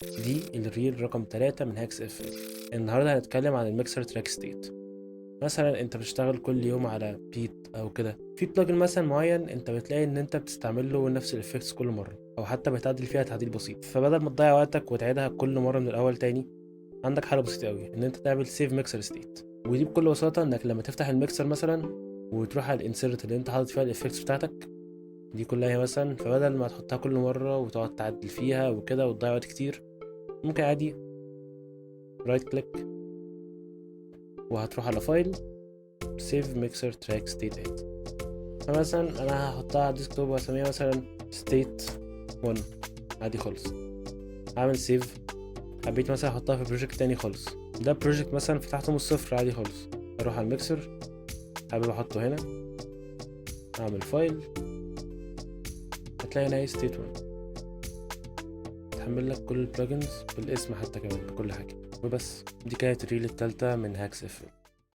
دي ال reel رقم 3 من Hacks FL. النهارده هنتكلم عن ال mixer track state. مثلا انت بتشتغل كل يوم على beat او كده، في plugin مثلا معين انت بتلاقي ان انت بتستعمل له نفس ال effects كل مره، او حتى بتعدل فيها تعديل بسيط. فبدل ما تضيع وقتك وتعيدها كل مره من الاول تاني، عندك حل بسيط قوي ان انت تعمل save mixer state. ودي بكل بساطه انك لما تفتح الميكسر مثلا وتروح على ال insert اللي انت حاطط فيها ال effects بتاعتك دي كلها هي مثلا، فبدل ما تحطها كل مرة وتقعد تعدل فيها وكده وتضيع وقت كتير، ممكن عادي right click وهتروح على file، save mixer track state as. فمثلا انا هحطها على ال desktop واسميها مثلا state 1 عادي خالص. هعمل save. حبيت مثلا احطها في project تاني خالص، ده project مثلا فتحته من الصفر عادي خالص، اروح على الميكسر، حابب احطه هنا، اعمل file، هتلاقي هنا state 1 تحمل لك كل ال plugins بالاسم حتى كمان بكل حاجة. وبس، دي كانت ال reel التالتة من Hacks FL.